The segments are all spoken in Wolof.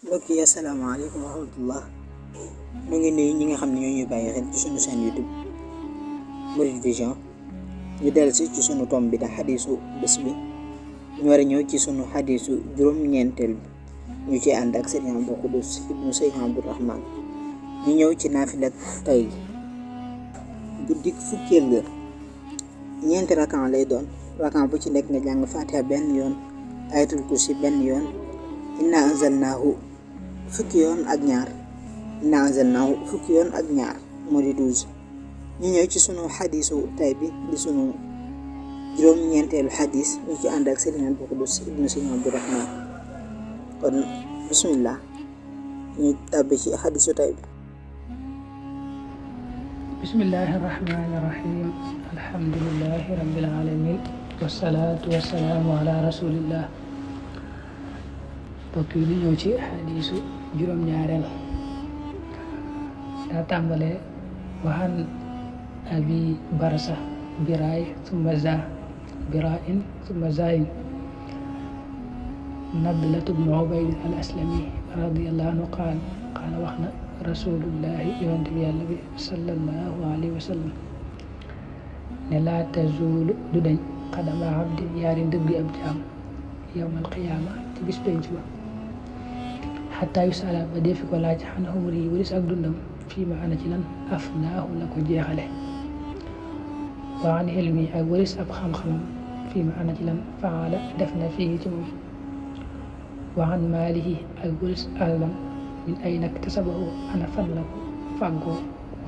mbokk yi asalaamaaleykum wa rahmatullah ñu ngi nuyu ñi nga xam ne ñoo ñuy bàyyi xel ci sunu chaîne YouTube Mouride Vision. ñu dellusi ci sunu tomb bi da xadiisu bés bi ñu war a ñëw ci sunu xadiisu juróom-ñeenteel bi ñu ci ànd ak Sëriñ Abdou Xuddus ibnu Sëriñ Abdourahman. ñu ñëw ci naafila tey gi guddik fukkeel ga ñeenti rakan lay doon. rakan bu ci nekk nga jàng Fatiha benn yoon, ayatul kursi benn yoon, inna anzalnaahu fukki yoon ak ñaar moo di 12. ñu ñëw ci sunu xadiisu tay bi di sunu juróom-ñeenteelu xadiis ñu ci ànd ak Sëriñ Abdou Xuddus ibnu Sëriñ Abdourahman. kon bismillah ñu tàbbi ci xadiisu tay bi. bismillahi irrahmani irrahim alhamdulilahi rabbil alamin wasalaatu wasalaamu ala rasulillah. mbokk yi di ñëw ci xadiisu juróom-ñaareel daa tàmbalee waxan abi barasa biraay summa birain summa zayin nadlatu bnu ubayd al aslami radiallahu anhu qaala wax na rasulullahi yonent bi yàlla bi sallallahu alayhi wa sallam ne laa tazuulu du dañ xadama abdin yaari ndëggi ab jaam yawmal qiyaama ci bis penc ba xataa yusala ba defi ko laaj xan umri yi waris ak dundam fii ma ana ci lan afnaahu la ko jeexale wa an ilmi ak waris ab xam-xamam fii ma ana ci lan faala def na fii ci moom wa an maalihi ak waris alalam min ay nag tasabahu ana fan la ko fàggoo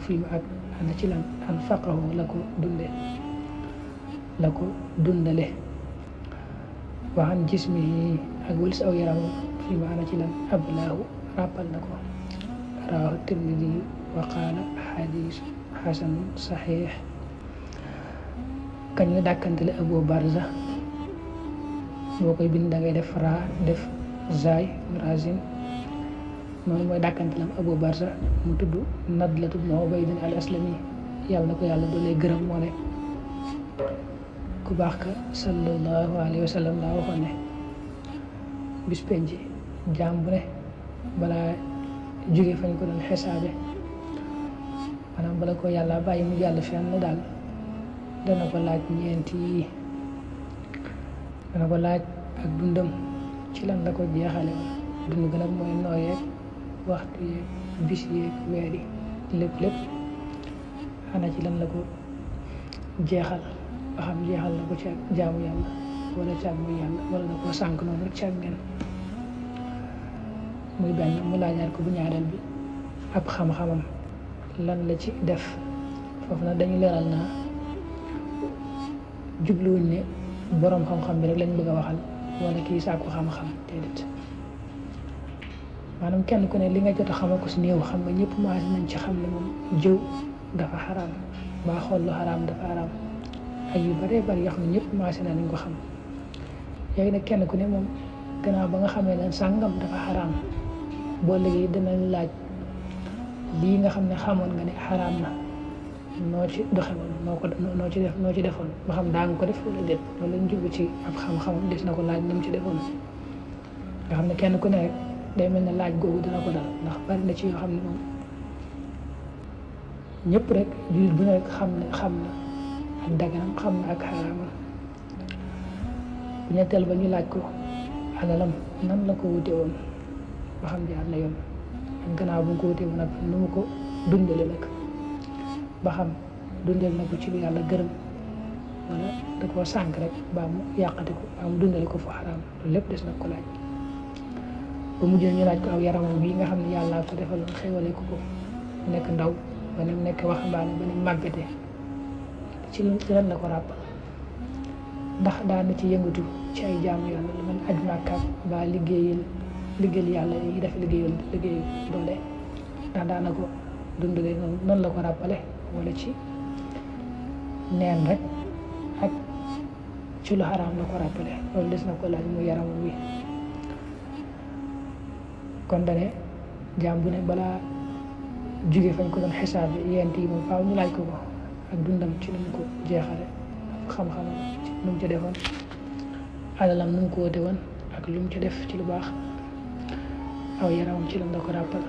fii ma ak ana ci lan anfaqahu la ko dundale wa an jismihi ak walis aw yaramam fii ma ana ci lan ablaahu ràppal na ko rawaahu Tirmidi wa qaala xadiis xasan saxiix. kañ nga dàkkantele Abu Barza boo koy bind dangay def raa def zaay razin noonu mooy dàkkantelam Abu Barza mu tudd Nadlatu bnu Ubayd al aslami yàlla na ko yàlla doolee gërëm moo ne ku baax ka sallallahu alayhi wa sallam daa waxoon ne bis penc jaam bu ne balaa jóge fañ ko doon xesaabe maanaam bala ko yàlla bàyyi mu jàll fenn daal dana ko laaj ñeenti yi. dana ko laaj ak dundam ci lan la ko jeexale woon dund gën ak mooy nooyeeg waxtu yeeg bis yeeg weer yi lépp xanaa ci lan la ko jeexal ba xam jeexal na ko ci ak jaamu yàlla wala ci ak muy yàlla wala na ko sànk noonu rek ci ak ngeen muy benn. mu laajaat ko bu ñaareel bi ab xam-xamam lan la ci def. foofu nag dañu leeral naa jubluwuñ ne boroom xam-xam bi rek lañ bëgg a waxal wala kii sàkku xam-xam déedéet maanaam kenn ku ne li nga jot a xamal ko si néew xam nga ñëpp maase nañ ci xam ne moom jëw dafa xaraam baa xool lu xaraam dafa xaraam ak yu bëree bëri yoo xam ne ñëpp maase nañ ko xam. léegi nag kenn ku ne moom gannaaw ba nga xamee ne sàngam dafa xaraam boo léegi dinañ laaj lii nga xam ne xamoon nga ne xaraam na noo ci doxewoon noo ci defoon ba xam daa nga ko def wala déet loolu lañ jublu ci ab xam-xamam des na ko laaj ni mu ci defoon nga xam ne kenn ku ne rek day mel ne laaj googu dina ko dal ndax bari na ci yoo xam ne moom ñëpp rek jullit bu ne rek xam na ak daganam xam na ak xaraamam. bu ñetteel ba ñu laaj ko alalam nan la ko wute woon ba xam jaar na yoon ak gannaaw bu mu ko wute woon ak nu mu ko dundale nag ba xam dundal na ko ci lu yàlla gërëm wala da koo sànk rek baa mu yàqati ko baa mu dundale ko fu xaraam loolu lépp des na ko laaj. ba mujj ñu laaj ko aw yaramam bii nga xam ne yàlla ko defaloon xéwale ko nekk ndaw ba ne nekk waxambaane ba ne màggate ci lan la ko ràppal ndax daana ci yëngatu ci ay jaamu yàlla lu mel aj Màkka ba liggéeyal yàlla yi def liggéey doole ndax daana ko dundale noonu la ko ràppale wala ci neen rek ak ci lu xaraam la ko ràppale loolu des na ko laaj mu yaramam wi. kon dane jaam bu ne balaa jóge fañ ko doon xisaab bi yent yi moom faaw ñu laaj ko ak dundam ci nu mu ko jeexale ak xam-xamam ci nu mu ca defoon alalam nu mu ko woote woon ak lu mu ca def ci lu baax aw yaramam ci lam da ko ràppal.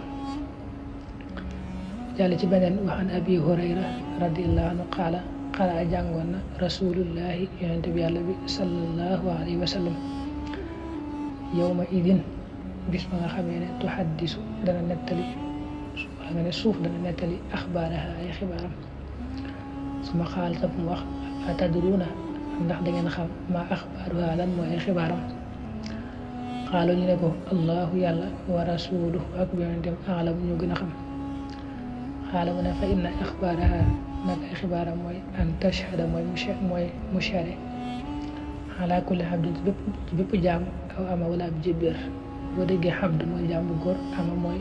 jàll ci beneen wax an abi hurayra radiallahu anhu qaala xalaa jàngoon na rasulullahi yonente bi yàlla bi sallallahu alayhi wa sallam yawma idin bis ba nga xamee ne tuhaddisu dana nettali wala nga ne suuf dana nettali axbaaraha ay xibaaram suma xaal ta mu wax atadruuna ndax da ngeen xam maa axbaaruha lan mooy ay xibaaram xaalu ñu ne ko allahu yàlla wa rasuluhu ak yonenteem aalam ñu gën a xam xaala mu ne fa inna axbaaraha nag ay xibaaram mooy an tashhada mooy mushare ala kulli xabdin ci bépp jaam aw ama wala ab jébéer boo déggee xabd mooy jaam bu góor ama mooy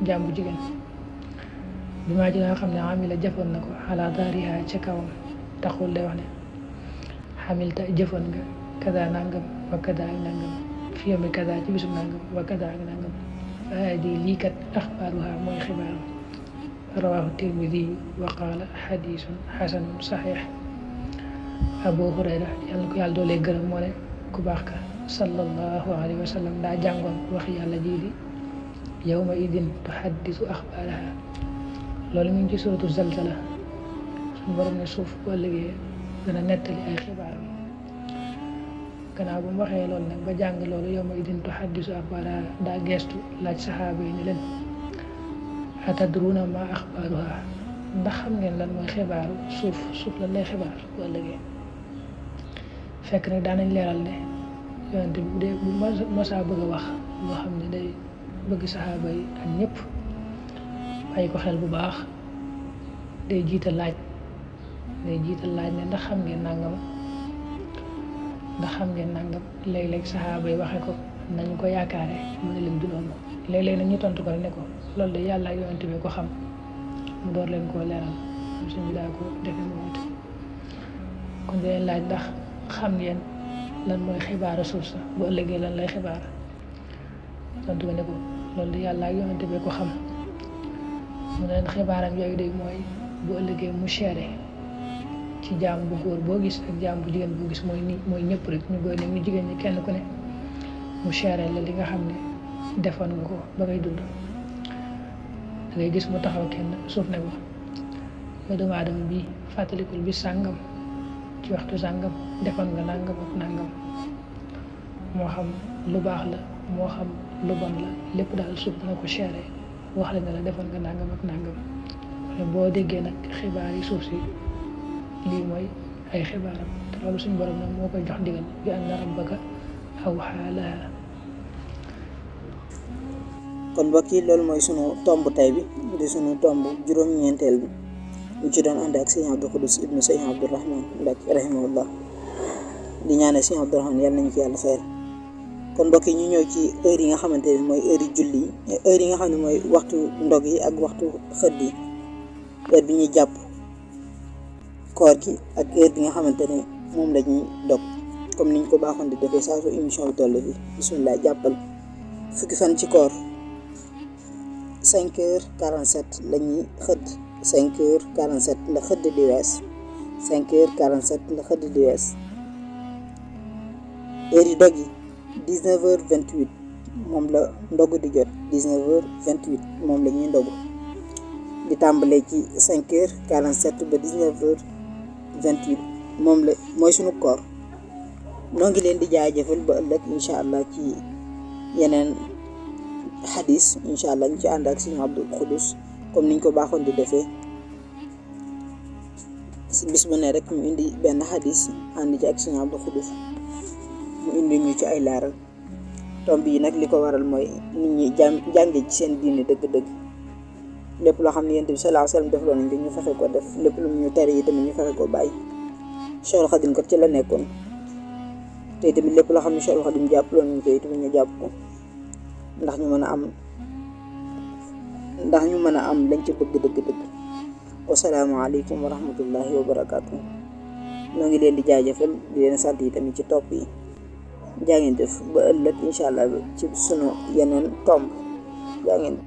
jaam bu jigéen bi maa ji nga xam ne amila jëfoon na ko ala daariha ca kawam taxul lay wax ne xamilta jëfoon nga kada nangam wa kada ak nangam fi yawmi kada ci bisum nangam wa kada ak nangam waaye di lii kat axbaaruha mooy xibaaram rawaahu tirmidi wa qaala xadiisun xasanun saxiix abu hurayra yàlla ko yàlla doolee gërëm moo ne ku baax ka sallallahu alayhi wa sallam daa jàngoon wax yàlla jii di yawma idin tuhaddisu axbaaraha loolu mu ngi ci suratu zalzala suñu borom ne suuf bu ëllëgee dana nettali ay xibaaram gannaaw bu mu waxee loolu nag ba jàng loolu yawma idin tuhaddisu axbaaraha daa geestu laaj saxaaba yi ni leen atadruuna ma axbaaruha ndax xam ngeen lan mooy xibaaru suuf lan lay xibaar bu ëllëgee fekk nag daanañ leeral ne yonente bi de bu mosaa bëgg a wax loo xam ne day bëgg saxaaba yi ak ñëpp bàyyi ko xel bu baax day jiital laaj ne ndax xam ngeen nangam léeg-léeg saxaaba yi waxe ko nañ ko yaakaare mu ne leen du noonu léeg-léeg nag ñu tontu ko ne ko loolu de yàlla ak yonente bi ko xam mu door leen koo leeral suñ bi daa ko defe moom it kon di leen laaj ndax xam ngeen lan mooy xibaaru suuf sa bu ëllëgee lan lay xibaar tontu ko ne ko loolu de yàlla ak yonente bi ko xam mu ne leen xibaaram yooyu de mooy bu ëllëgee mu seere ci jaam bu góor boo gis ak jaam bu jigéen boo gis mooy ñëpp rek ñu góor ne ñu jigéen ñi kenn ku ne mu seere la li nga xam ne defoon nga ko ba ngay dund da ngay gis mu taxaw kenn suuf ne ko yow doomu aadama bi fàttalikul bi sàngam ci waxtu sàngam defoon nga nangam ak nangam moo xam lu baax la moo xam lu bon la lépp daal suuf dana ko seere wax la ne la defoon nga nangam ak nangam boo déggee nag xibaar yi suuf si lii mooy ay xibaaram te loolu suñu borom nag moo koy jox ndigal bi anna rabbaka awhaa lahaa. kon mbokk yi loolu mooy sunu tomb tay bi di sunu tomb juróom-ñeenteel bi ñu ci doon ànd ak sëñ Abdou Khoudous ibnu sëñ Abdourahman Mbacké rahimahullah di ñaanal sëñ Abdourahman yàlla nañu ko yàlla fayal. kon mbokk yi ñu ñëw ci heure yi nga xamante ne mooy heure yi julli yi heure yi nga xam ne mooy waxtu ndog yi ak waxtu xëdd yi heure bi ñuy jàpp koor gi ak heure bi nga xamante ne moom la ñuy dog comme niñ ko baaxoon di defee saa su émission bi toll fi bismillah jàppal fukki fan ci koor 5h47 la ñuy xëdd 5h47 la xëdd di wees 5h47 la xëdd di wees heure yi dog yi 19h28 moom la ndogu di jot 19h28 moom la ñuy ndogu di tàmbalee ci 5h47 ba 19h28 moom la mooy sunu koor noo ngi leen di jaajëfal ba ëllëg incha allah ci yeneen xadis incha allah ñu ci ànd ak Sëñ Abdou Khoudous comme niñ ko baaxoon di defee bis bu ne rek ñu indi benn xadis ànd ci ak Sëñ Abdou Khoudous mu indi ñu ci ay laaral tomb yi nag li ko waral mooy nit ñi jànge ci seen diine dëgg-dëgg lépp loo xam ne Yonent bi sallallahu alayhi wasallam def loon ñu fexe ko def lépp lu ñu tere yi tamit ñu fexe ko bàyyi Cheikhul Khadim ko ci la nekkoon te tamit lépp loo xam ne Cheikhul Khadim jàpp loon ñu koy tamit ñu jàpp ko ndax ñu mën a am lañ ci bëgg dëgg-dëgg. wasalaamaaleykum wa rahmatullahi wa barakaatu. ñoo ngi leen di jaajëfal di leen sant yi tamit ci topp yi jaa ngeen def ba ëllëg incha allah ci sunu yeneen tomb jaa ngeen